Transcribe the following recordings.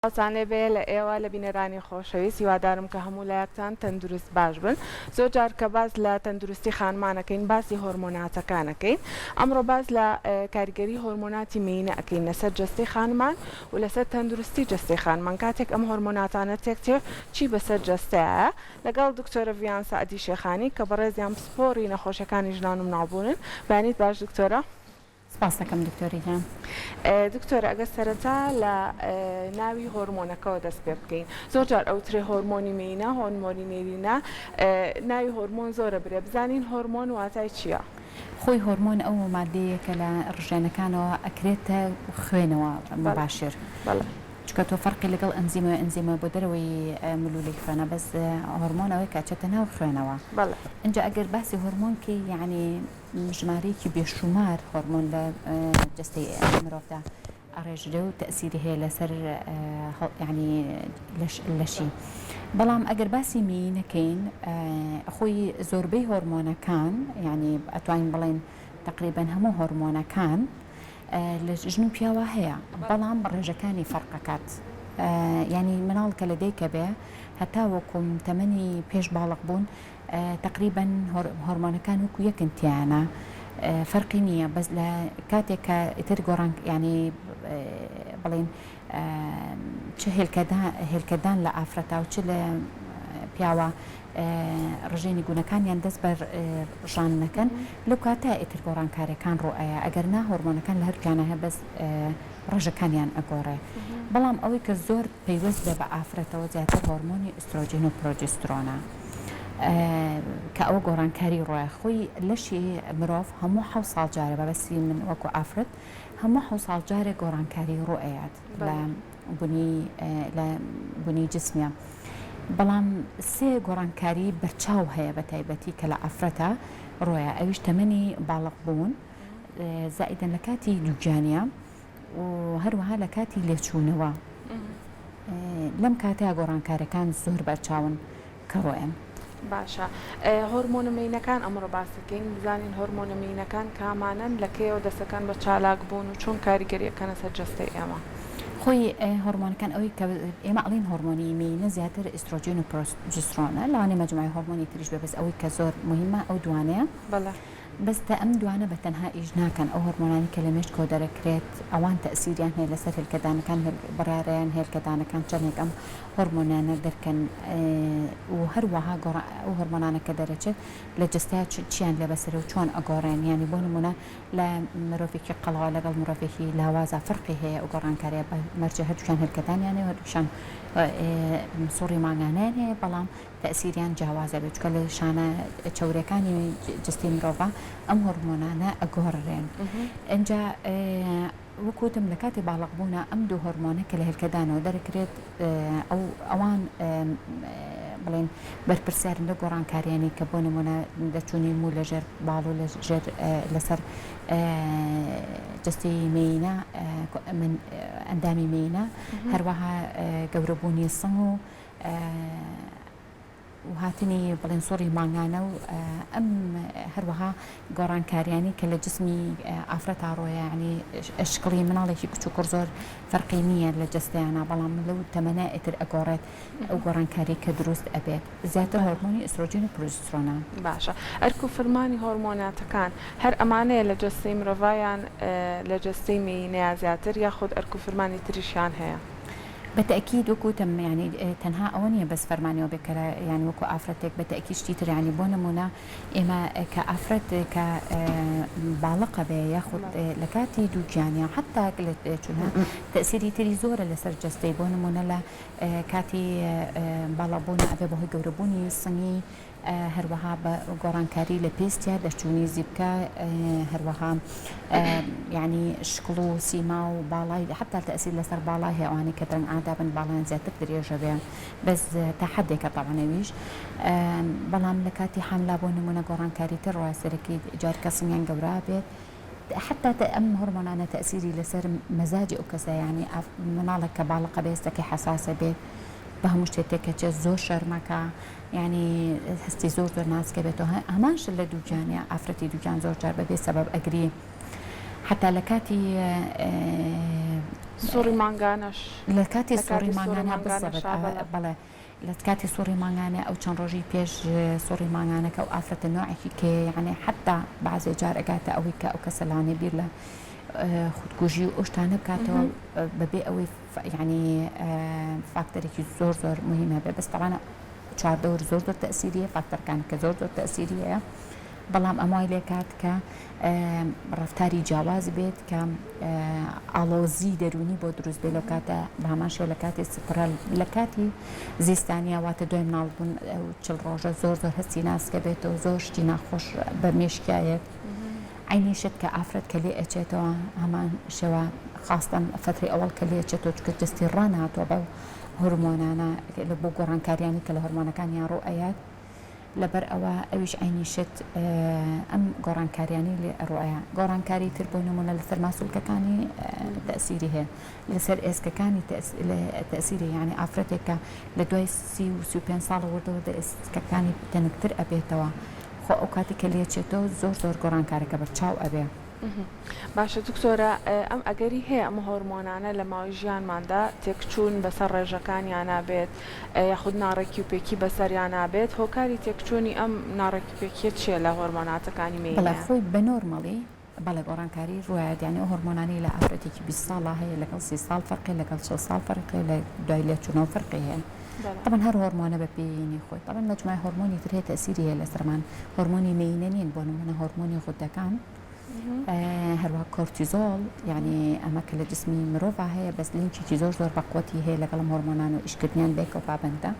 سڵاوتان لێبێ لە ئێوە لە بینەرانی خۆشەویست هیوادارم کە هەموو لایەکتان تەندروست باش بن زۆر جار کە باس لە تەندروستی خانمان ئەکەین باسی هۆرمۆناتەکان ئەکەین ئەمڕۆ باس لە کاریگەری هۆرمۆناتی مێینە ئەکەین لەسەر جەستەی خانمان و لەسەر تەندروستی جەستەی خانمان کاتێک ئەم هۆرمۆناتانە تێک چێ چی بەسەر جەستەیە لەگەڵ دکتۆرە ڤیان سەعدی شێخانی کە بەڕێزیان پسپۆڕی نەخۆشیەکانی ژنان و مناڵبوونن بەیانیت باش دکتۆرە. سپاست دەکەم دکتۆری گیان. دکتۆرە ئەگەر سەرەتا لە ناوی هۆرمۆنەکەوە دەست پێ بکەین زۆر جار ئەوترێ هۆرمۆنی مێینە هۆرمۆنی نێرینە ناوی هۆرمۆن زۆرە برێ بزانین هۆرمۆن واتای چییە؟ خۆی هۆرمۆن ئەو مادەیە کە لە ڕژێنەکانەوە ئەکرێتە خوێنەوە مباشر چونکە تۆ فەرقی لەگەڵ ئەنزیمەوە ئەنزیمە بۆ دەرەوەی ملولەی خوێنە بەس هۆرمۆن ئەوەیە کە ئەچێتە ناو خوێنەوە ئینجا ئەگەر باسی هۆرمۆن کەی یەعنی ژمارەیەکی بێشومار هۆرمۆن لە جەستەی مرۆڤدا ئەڕێژرێ و تەئسیری هەیە لەسەر یانی لەشی بەڵام ئەگەر باسی مێی نەکەین خۆی زۆربەی هۆرمۆنەکان یانی ئەتوانین بڵێین تقریبا هەموو هۆرمۆنەکان لە ژن و پیاوە هەیە بەڵام ڕێژەکانی فەرقەکات ینی مناڵ کە لە دایکە بێ هەتا وەکوم تەمەنی پێش باڵق بوون تەقریبەن هۆرمۆنەکان وەکو یەکن تیایانە فەرقی نییە بەس لە کاتێک کە ئیتر گۆڕان یانی بڵین چ هێلکەدان لە ئافرەتا و چ لە پیاوە ڕژێنی گونەکانیان دەست بەر ڕژان نەکەن لەو کاتە ئیتر گۆڕانکاریەکان ڕوئەیە ئەگەر نا هۆرمۆنەکان لە هەردووکیانە هەیە بەس ڕێژەکانیان ئەگۆڕێ بەڵام ئەوەی کە زۆر پەیوەست بێ بە ئافرەتەوە زیاتر هۆرمۆنی ئیسترۆجین و پرۆجسترۆنە کە ئەوە گۆڕانکاری ڕۆیە خۆی لەشی مرۆڤ هەموو حەو ساڵ جارێ بەبەسی من وەکو ئافرەت هەموو حەو ساڵ جارێک گۆڕانکاری ڕوئەیات لە بونی لە بونی جسمیە بەڵام سێ گۆڕانکاری بەرچاو هەیە بە تایبەتی کە لە ئافرەتە ڕۆیە ئەویش تەمەنی باڵق بوون زائیدەن لە کاتی دووگیانیە و هەروەها لە کاتی لێچوونەوە لەم کاتەیا گۆڕانکاریەکان زۆر بەرچاون کە ڕۆیەن. باشە هۆرمۆنە مێینەکان ئەمڕۆ باس دەکەین بزانین هۆرمۆنە مێینەکان کامانەن لە کەیەوە دەستەکەن بە چالاک بوون و چۆن کاریگەری ئەکەنە سەر جەستەی ئێمە؟ خۆی هۆرمۆنەکان ئەوەی کە ئێمە ئەڵێین هۆرمۆنی مێینە زیاتر ئیسترۆجین و پرۆجسترۆنە لەوانەیە مەجموعەی هۆرمۆنی تریش بێ بەس ئەوەی کە زۆر موهیمە ئەو دوانەیە. بەڵێ. بەس تا ئەم دوانە بە تەنها ئیش ناکەن، ئەو هۆرمۆنانەی کە لە مێشکەوە دەرەکرێت ئەوان تەئسیریان هەیە لەسەر هێلکەدانەکان، بڕیارەیان هێلکەدانەکان چەندێک ئەم هۆرمۆنانە دەرکەن و هەروەها گۆڕا ئەو هۆرمۆنانە کە دەرەچێت لە جەستەیا چیان لێ بەسەرە و چۆن ئەگۆڕێن یانی بۆ نموونە لە مرۆڤێکی قەڵەوە لەگەڵ مرۆڤێکی لاوازا فەرقی هەیە ئەو گۆڕانکاریە بە مەرجێ هەردووکیان هێلکەدانیان هەیە و هەردووکیان سوڕی مانگانەیان هەیە بەڵام تەئسیریان جیاوازە بێت چونکە لە شانە چەورەکانی جەستەی مرۆڤا ئەم هۆرمۆنانە ئەگۆڕرێن ئینجا وەک وتم لە کاتی باڵق بوونا ئەم دوو هۆرمۆنە کە لە هێلکەدانەوە دەرکرێت ئەو ئەوان بڵێن بەرپرسیارن لە گۆڕانکاریانی کە بۆ نمونە دەچوونی موو لە ژێر باڵ و لە ژێر لەسەر جەستەی مێینە ئەندامی مێینە هەروەها گەورەبوونی سنگ و و هاتنی بڵێن سوڕی مانگانە و ئەم هەروەها گۆڕانکاریانی کە لە جسمی ئافرەتا ڕۆیە یعنی شکڵی مناڵێکی کچ و کوڕ زۆر فەرقی نییە لە جەستەیانە بەڵام لەو تەمەنە ئیتر ئەگۆڕێت ئەو گۆڕانکاری کە دروست ئەبێت زیاتر هۆرمۆنی ئیسترۆجین و پرۆجسترۆنە. باشە ئەرک و فرمانی هۆرمۆناتەکان هەر ئەمانەیە لە جەستەی مرۆڤا یان لە جەستەی مێینەیا زیاتر یاخود ئەرک و فرمانی تریشیان هەیە؟ بە تەئکید وەکو وتم یانی تەنها ئەوە نیە بەس فەرمانی ئەوە بێ کە یانی وەکو ئافرەتێک بە تەئکید شتی تر یانی بۆ نمونە ئێمە کە ئافرەت کە باڵقە بێ یاخود لە کاتی دووگیانیا حەتا لە چونە تەئسیری تری زۆرە لەسەر جەستەی بۆ نمونە لە کاتی باڵا بوون ئەبێ بەهۆی گەورەبوونی سنگی هەروەها بە گۆڕانکاری لە پێستیا دەرچوونی زیپکە هەروەها یعنی شکڵ و سیما و باڵای حتا تەئسیر لەسەر باڵای هەیە ئەوانەی کە درەنگ عادا بن باڵایان زیاتر درێژە بێ بەس تا حدێکە تەبعەن ئەویش بەڵام لە کاتی حاملا بۆ نمونە گۆڕانکاری تر ڕۆیە سەرەکی جار کە سنگیان گەورە بێت حتا ئەم هۆرمۆنانە تەئسیری لەسەر مەزاجی ئەو کەسە یعنی مناڵێک کە باڵقە بێ هەستەکەی حەساسە بێت بە هەموو شتێ تێکەچێت زۆر شەرمەکە یانی هەستی زۆر زۆر ناسکە بێتەوە هەمان شت لە دووگیانە ئافرەتی دووگیان زۆر جار بەبێ سەبەب ئەگری. حەتا لە کاتی سوڕی مانگانەش لە کاتی سوڕی مانگانە بزەبت بەڵێ لە کاتی سوڕی مانگانە ئەو چەند ڕۆژی پێش سوڕی مانگانەکە و ئافرەتە نوعێکی کێ یعنی حتا بەعزێ جار ئەگاتە ئەوەی کە ئەو کەسە لانێ بیر لە خودکوژی و ئەو شتانە بکاتەوە بەبێ ئەوەی یعنی فاکتەرێکی زۆر زۆر مهم هەبێ بەس تەوانە چواردەور زۆر زۆر تەئسیری هەیە فاکتەرەکانی کە زۆر زۆر تەئسیری هەیە بەڵام ئەم وای لێکات کە ڕەفتاری جیاواز بێت کە ئاڵۆزی دەروونی بۆ دروست بێت لەو کاتە بە هەمان شێوە لە کاتی سپرە لە کاتی زیستانیا واتە دوای مناڵ بوون چل ڕۆژە زۆر زۆر هەستی ناسکە بێتەوە زۆر شتی ناخۆش بە مێشکایەت عەینی شت کە ئافرەت کە لێ ئەچێتەوە هەمان شێوە خاستەن فەترەی ئەوەڵ کە لێ ئەچێتەوە چونکە جەستی ڕاناتوە بەو هۆرمۆنانە بۆ گۆڕانکاریانی کە لە هۆرمۆنەکانیان ڕوو ئەیات لەبەر ئەوە ئەویش عەینی شت ئەم گۆڕانکاریانی لێ ڕوئەیا گۆڕانکاری تر بۆ نمونە لەسەر ماسولکەکانی تەسیری هەیە لەسەر ئێسکەکانی تەسیری یعنی ئافرەتێک کە لە دوای 35 ساڵ وردە وردە ئێسکەکانی تەنکتر ئەبێتەوە خۆ ئەو کاتی کە لێچێتەوە زۆر زۆر گۆڕانکارەکە بەرچاو ئەبێ. باشە دکتۆرە ئەم ئەگەری هەیە ئەم هۆرمۆنانە لە ماوەی ژیانماندا تێکچوون بەسەر ڕێژەکانیانا بێت یاخود ناڕێکی و پێکی بەسەریانا بێت هۆکاری تێکچوونی ئەم ناڕێکی و پێکیە چیە لە هۆرمۆناتەکانی بەڵێ مێینە؟ خۆی بە نۆرمەڵی بەڵێ گۆڕانکاری ڕوایەت یانی ئەو هۆرمۆنانەی لە ئافرەتێکی 20 ساڵا هەیە لەگەڵ 30 ساڵ فەرقی لەگەڵ 40 ساڵ فەرقی لە دوای لێچوونەوە فەرقی هەیە تەبعەن هەر هۆرمۆنە بە پێی خۆی تەبعەن مەجموعەی هۆرمۆنی تر هەیە تەئسیری هەیە لەسەرمان هۆرمۆنی مێینە نین بۆ نمونە هۆرمۆنی غودەکان هەروە کۆرتیزۆڵ یعنی ئەمە کە لە جسمی مرۆڤ هەیە بەس لینکێکی زۆر زۆر بەقوەتی هەیە لەگەڵم هۆرمۆنان و ئیشکردنیان بێکەوە پابەندە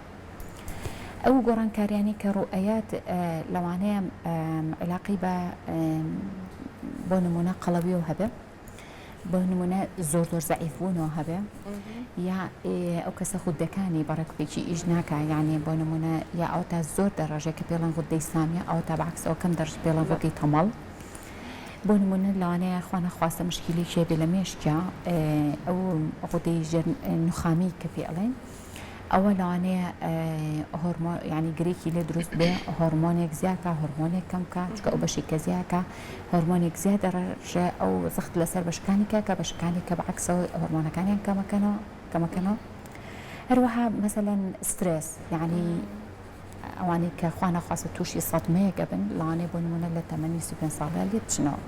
ئەو گۆڕانکاریانی کە ڕوئەیات لەوانەیە عیلاقی بە بۆ نمونە قەڵەویەوە هەبێ بۆ نمونە زۆر زۆر زەعیف بوونەوە هەبێ یا ئەو کەسە غودەکانی بە ڕێکوپێکی ئیش ناکا یانێ بۆ نمونە یا ئەو تا زۆر دەڕژێ کە پێڵێن غودەی سامیە ئەو تا بەعکسەوە کەم دەڕژ پێڵێن غودەی تەمەڵ بۆ نمونە لەوانەیە خوا نەخواستە مشکیلێکی هەبێ لە مێشکیا ئەو غودەی ژێر نوخامی کە پێ ئەڵێن ئەوە لەوانەیە هۆرمۆ یانی گرێکی لێ دروست بێ هۆرمۆنێک زیاکە هۆرمۆنێک کەم کا چونکە ئەو بەشی کە زیاکە هۆرمۆنێک زیاد دەڕژێ ئەو زەخت لەسەر بەشەکانی کە کە بەشەکانی کە بەعکسەوە هۆرمۆنەکانیان کەمەکەنەوە کەمەکەنەوە هەروەها مەسەلەن سترێس یعنی ئەوانەی کە خوا نەخواستە تووشی سەدمەیەک ئەبن لەوانەیە بۆ نموونە لە تەمەنی 35 ساڵیا لێ بچنەوە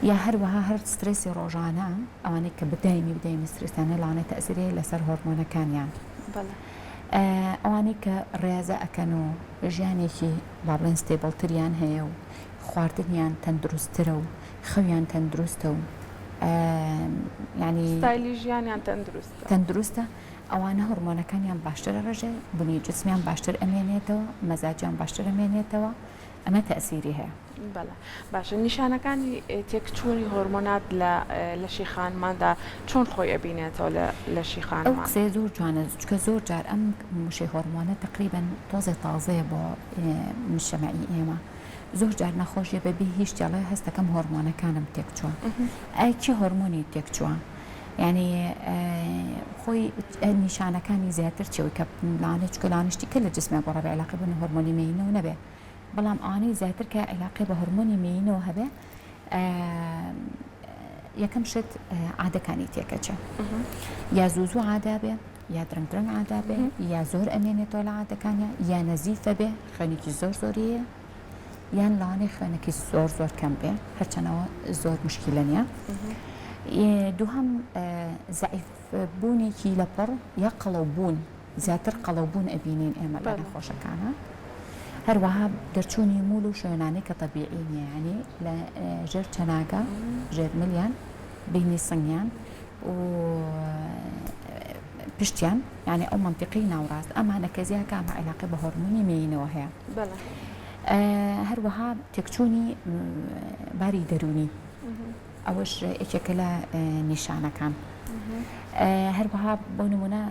یا هەروەها هەر سترێسی ڕۆژانە ئەوانەی کە بەدایمی بدایمی سترێسیان هەیە لەوانەیە تەئسیری هەیە لەسەر هۆرمۆنەکانیان ئەوانەی کە ڕیازە ئەکەن و ژیانێکی با بڵێن stable تریان هەیە و خواردنیان تەندروستترە و خەویان تەندروستە و یعنی ستایلی ژیانیان تەندروستە تەندروستە ئەوانە هۆرمۆنەکانیان باشتر ئەڕێژێ، بنیەی جسمیان باشتر ئەمێنێتەوە، مەزاجیان باشتر ئەمێنێتەوە، ئەمە تەئسیری هەیە. بەڵێ باشە نیشانەکانی تێکچوونی هۆرمۆنات لە لەشی خانماندا چۆن خۆی ئەبینێتەوە لە لەشی ئەو خانمان؟ قسەیە زۆر جوانە چونکە زۆر جار ئەم وشەی هۆرمۆنە تەقریبەن تۆزێ تازەیە بۆ مجتەمەعی ئێمە زۆر جار نەخۆشیە بە بێ هیچ شتێ ئەڵێ هەستەکەم هۆرمۆنەکانم تێکچووە ئەی کێ هۆرمۆنی تێکچووە؟ یانی خۆی نیشانەکانی زیاتر چیەوەی کە لەوانەیە چونکە لەوانەیە شتی کە لە جسمیا گۆڕابێ عیلاقەی بە هۆرمۆنی مێینەوە نەبێ بەڵام ئەوانەی زیاتر کە عیلاقەی بە هۆرمۆنی مێینەوە هەبێ یەکەم شت عادەکانی تێکەچێ یا زوو زوو عادا بێ یا درەنگ درەنگ عادا بێ یا زۆر ئەمێنێتەوە لە عادەکانیا یا نەزیفە بێ خوێنێکی زۆر زۆری هەیە یان لەوانەیە خوێنەکەی زۆر زۆر کەم بێ هەرچەنەوە زۆر مشکیلە نییە دووهەم زەعیف بوونێکی لەپڕ یا قەڵەو بوون زیاتر قەڵەو بوون ئەبینین ئێمە لە نەخۆشەکانە هەروەها دەرچوونی مول و شوێنانەی کە تەبیعی نییە ینی لە ژێر چەناگە ژێر ملیان بینی سنگیان و پشتیان یانی ئەو مەنتیقەی ناوڕاست ئەمانە کە زیاکە ئەمە عیلاقەی بە هۆرمۆنی مێینەوە هەیە هەروەها تێکچوونی باری دەروونی ئەوەش یەکێکە لە نیشانەکان هەروەها بۆ نمونە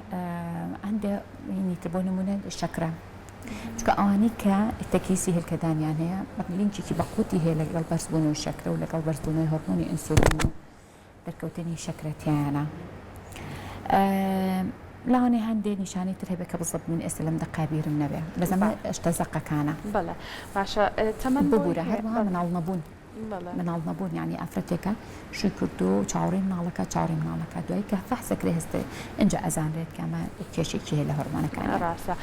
هەندێک هینیتر بۆ نمونە شەکرە چونکە ئەوانەی کە تەکیسی هێلکەدانیان هەیە لینکێکی بەقوتی هەیە لەگەڵ بەرزبوونەوەی شەکرە و لەگەڵ بەرزبوونەوەی هۆرمۆنی ئینسولین و دەرکەوتنی شەکرە تیایانە لەوانەیە هەندێ نیشانەی تر هەبێ کە بزەبت من ئێستا لەم دەقە بیرم نەبێ بەس ئەمە شتە زەقەکانە. بەڵێ باشە تەمەن بۆی ببورە هەیە هەروەها بەڵێ. مناڵ نەبوون. مناڵ نەبوون یانی ئافرەتێکە شووی کردووە و چاوەڕێی مناڵەکە چاوەڕێی مناڵەکە دوایی کە فەحس ئەکرێ هەستێ ئینجا ئەزانرێت کە ئەمە کێشێکی هەیە لە هۆرمۆنەکانیا. ڕاستە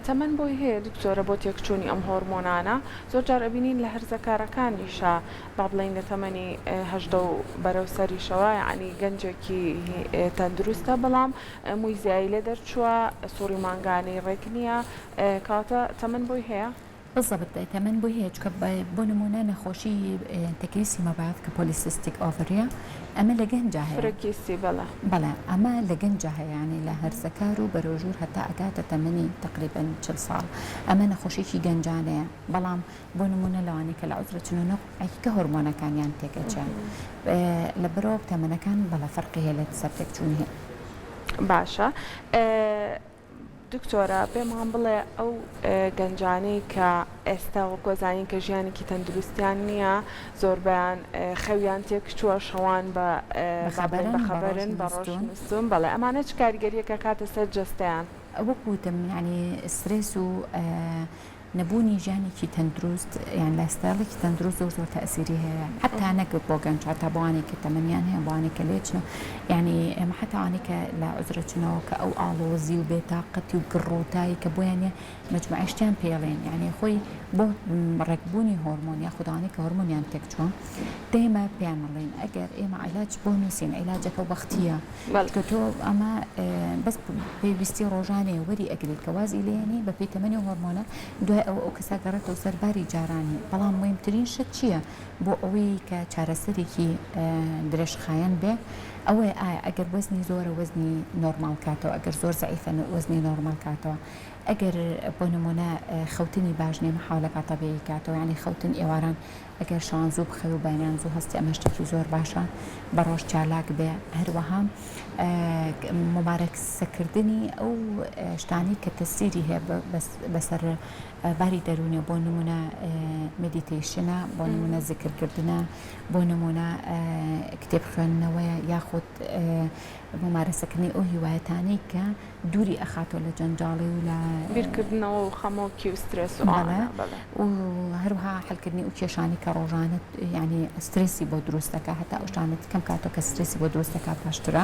تەمەن بۆی هەیە دکتۆرە بۆ تێکچوونی ئەم هۆرمۆنانە زۆر جار ئەبینین لە هەرزەکارەکانیشا با بڵێین لە تەمەنی 18 و بەرەو سەریشەوە یەعنی گەنجێکی تەندروستە بەڵام مووی زیایی لێ دەرچووە سوڕی مانگانەی ڕێک نییە کەواتە تەمەن بۆی هەیە؟ بالضبط تەمەن بۆی هەیە چونکە بۆ نمونە نەخۆشی تەکیسی مەبایض کە polycystic ovary ە ئەمە لە گەنجا هەیە. فرە کیستی بەڵێ. بەڵێ ئەمە لە گەنجا هەیە یانی لە هەرزەکار و بەرەو ژوور هەتا ئەگاتە تەمەنی تەقریبەن 40 ساڵ ئەمە نەخۆشیەکی گەنجانەیە بەڵام بۆ نمونە لەوانەی کە لە عوزرە چن و نەوعێکی کە هۆرمۆنەکانیان تێک ئەچێ لە بەرەو تەمەنەکان بەڵێ فەرقی هەیە لە سەر تێکچوونی هەیە. باشە دکتۆرە پێمان بڵێ ئەو گەنجانەی کە ئێستا وەکو ئەزانین کە ژیانێکی تەندروستیان نییە زۆربەیان خەویان تێکچووە شەوان بە بەخەبەرن بەخەبەرن بە ڕۆژ نووستون بەڵێ ئەمانە چ کاریگەریەک ئەکاتە سەر جەستەیان؟ وەکو وتم یانی سترێس و نەبوونی ژیانێکی تەندروست یان lifestyle ێکی تەندروست زۆر زۆر تەئسیری هەیە حەتا نەک بۆ گەنج حەتا بۆ ئەوانەی کە تەمەنیان هەیە بۆ ئەوانەی کە لێچنەوە یانی ئێمە حەتا ئەوانەی کە لە عوزرە چنەوە کە ئەو ئاڵۆزی و بێتاقەتی و گڕوتایی کە بۆیان نیە مەجموعەی شتیان پێڵێن یانی خۆی بۆ ڕێکبوونی هۆرمۆن یاخود ئەوانەی کە هۆرمۆنیان تێکچووە دێمە پێیان ئەڵێین ئەگەر ئێمە عیلاج بۆ نووسین عیلاجەکە وەختیە چونکە تۆ ئەمە بەس پێویستی ڕۆژانەیە وەری ئەگریت کە وازی لێنی بە پێی تەمەنی و هۆرمۆنە دوای ئەوە ئەو کەسە گەڕێتەوە سەر باری جارانی بەڵام مویمترین شت چییە بۆ ئەوەی کە چارەسەرێکی درێژخایەن بێ ئەوەیە ئایا ئەگەر وەزنی زۆرە وەزنی نۆرماڵ کاتەوە ئەگەر زۆر زەعیفە وەزنی نۆرماڵ کاتەوە ئەگەر بۆ نمونە خەوتنی باش نیە محاولەکە تەبیعی کاتەوە یانی خەوتن ئێواران ئەگەر شەوان زوو بخەوی و بەیانیان زوو هەستی ئەمە شتێکی زۆر باشە بە ڕۆژ چالاک بێ هەروەها مومارەسەکردنی ئەو شتانەی کە تەسیری هەیە بەسەر باری دەروونیە بۆ نمونە meditation ە بۆ نمونە زکرکردنە بۆ نمونە کتێب خوێندنەوەیە یاخود مومارەسەکردنی ئەو هیوایەتانەی کە دووری ئەخاتەوە لە جەنجاڵی و لە. بیرکردنەوە و خەمۆکی و سترێس و ئەوانە بەڵێ. و هەروەها حەلکردنی ئەو کێشانەی کە ڕۆژانە یانی سترێسی بۆ دروست دەکات هەتا ئەو شتانە کەم کاتەوە کە سترێسی بۆ دروست دەکات باشترە.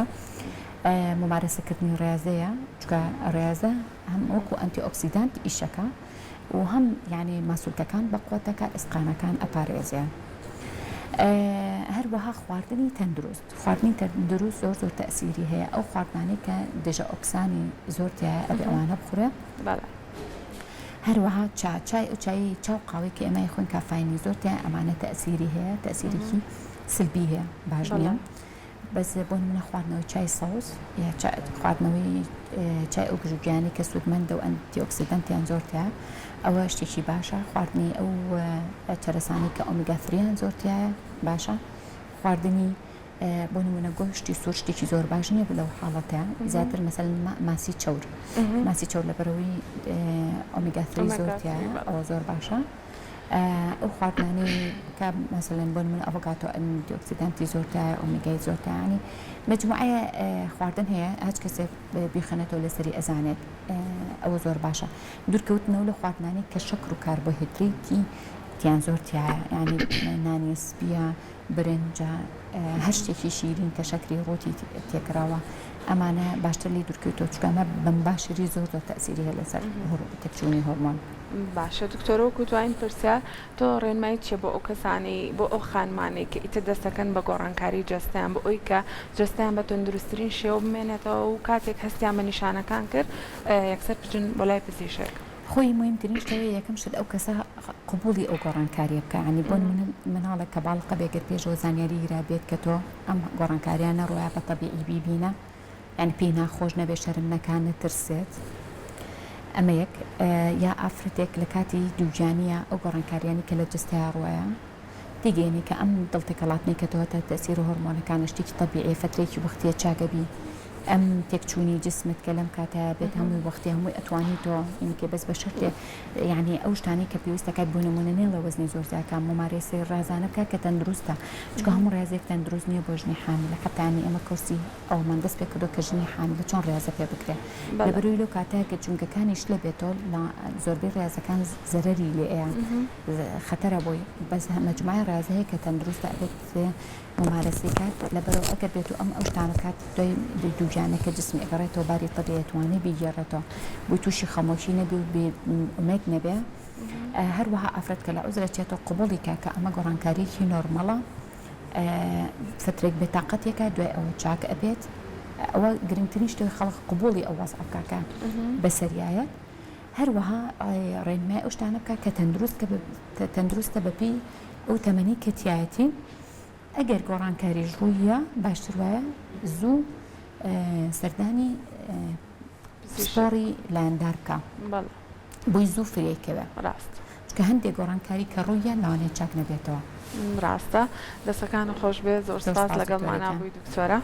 مومارەسەکردنی ڕیازەیە چونکە ڕیازە هەم وەکو antioxidant ئیشەکا و هەم یانی ماسولکەکان بەقوەت دەکات ئێسقانەکان ئەپارێزێ. هەروەها خواردنی تەندروست. خواردنی تەندروست زۆر زۆر تەئسیری هەیە ئەو خواردنانەی کە دژە ئۆکسانی زۆر تیایە ئەبێ ئەوانە بخورێ. بەڵێ. هەروەها چا، چای ئەو چایی چا و قاوەی کە ئێمە ئەیخۆین کافاینی زۆر تیایە ئەمانە تەئسیری هەیە تەئسیرێکی سلبی هەیە باش نییە. بەس بۆ نمونە خواردنەوەی چای سەوز یا خواردنەوەی چای ئەو گژوگیانەی کە سوودمەندە و antioxidant یان زۆر تیایە ئەوە شتێکی باشە خواردنی ئەو چەرەسانەی کە omega three یان زۆر تیایە باشە. خواردنی بۆ نمونە گۆشتی سوور شتێکی زۆر باش نییە لەو حاڵەتە زیاتر مەسەلەن ماسی چەور ماسی چەور لەبەرەوەی omega three زۆر تیایە ئەوە زۆر باشە ئەو خواردنانەی کە مەسەلەن بۆ نمونە ئەڤۆگاتۆ antioxidant ی زۆر تیایە ئۆمیگای زۆر تیایە مجموعەیە خواردن هەیە هەچ کەسێک بیخەنێتەوە لەسەری ئەزانێت ئەوە زۆر باشە دوورکەوتنەوە لە خواردنانی کە شەکر و کاربۆهیدرەیتی تیان زۆر تیایە یانی نانی سپیە برنجە هەر شتێکی شیرین کە شەکری ڕووتی تێکراوە ئەمانە باشتر لێی دوورکەویتەوە چونکە ئەمە بە مباشری زۆر زۆر تەئسیری هەیە لەسەر تێکچوونی هۆرمۆن. باشە دکتۆر وەکو دواین پرسیار تۆ ڕێنمایی چیە بۆ ئەو کەسانەی بۆ ئەو خانمانەی کە ئیتر دەستەکەن بە گۆڕانکاری جەستەیان بۆ ئەوی کە جەستەیان بە تەندروستترین شێوە بمێنێتەوە و کاتێک هەستیان بە نیشانەکان کرد یەکسەر بچن بۆ لای پزیشک؟ خۆی موهیمترین شت ئەوەیە یەکەم شت ئەو کەسە قبوڵی ئەو گۆڕانکاریە بکا یانی بۆ نمونە مناڵێک کە باڵقە بێ گەر پێشەوە زانیاری گرابێت کە تۆ ئەم گۆڕانکاریانە ڕۆیا بە تەبیعی بیبینە یانی پێی ناخۆش نەبێ شەرم نەکا نەترسێت ئەمە یەک یا ئافرەتێک لە کاتی دووگیانیە ئەو گۆڕانکاریانی کە لە جەستەیا ڕۆیە تێگەیەنی کە ئەم دڵ تێکەڵاتنەی کە تۆ هەتا تەئسیر هۆرمۆنەکانە شتێکی تەبیعیە فەترەیەکی وەختیە چاکەبی. ئەم تێکچوونی جسمت کە لەم کاتەیا بێت هەمووی وەختی هەمووی ئەتوانی تۆ ئینکێ بەس بە شەرتێ یعنی ئەو شتانەی کە پێویست دەکات بۆ نمونە نێڵێ وەزنی زۆر زیاد کە ممارەسەی ڕازانە بکات کە تەندروستە چونکە هەموو ڕێزێک تەندروست نییە بۆ ژنی حامیلە حەتا یعنی ئێمە کۆرسی ئەومان دەست پێ کردووە کە ژنی حامیلە چۆن ڕێزە پێ بکرێ لەبەرەوەی لەو کاتە کە جومگەکانی شلە بێتەوە لە زۆربەی ڕێزەکان زەرەری لێ ئەیە خەتەرە بۆی بەس مەجموعەی ڕێزە هەیە کە تەندروستە ئەبێت مومارەسەی کات لەبەرئەوە ئەگەر بێتو ئەم ئەو شتانە بکات دوای دووگیانەکە جسمی ئەگەڕێتەوە باری تەبیعی ئەتوانێ بیگێڕێتەوە بۆی تووشی خەمۆکی نەبێ و بێ ئومێد نەبێ هەروەها ئافرەت کە لە عوزرە چێتەوە قبوڵی کە کە ئەمە گۆڕانکاریەکی نۆرمەڵە فترێک بێتاقەتێکە دوای ئەوە چاک ئەبێت ئەوە گرنگترین شتێک خەڵک قبوڵی ئەو وەزعە بکا کە بەسەریایەت هەروەها ڕێنمای ئەو شتانە بکات کە تەندروست کە تەندروستە بەپێی ئەو تەمەنەی کە تیایەتی، ئەگەر گۆڕانکاریش ڕووییا باشتر وایە زوو سەردانی پسپۆڕی لایەندار بکا بۆی زوو فریای کەوێ ڕاست چونکە هەندێک گۆڕانکاری کە ڕووییا لەوانەیە چاک نەبێتەوە. ڕاستە دەستەکانت خۆش بێت زۆر سوپاس لەگەڵمانا بووی دکتۆرە.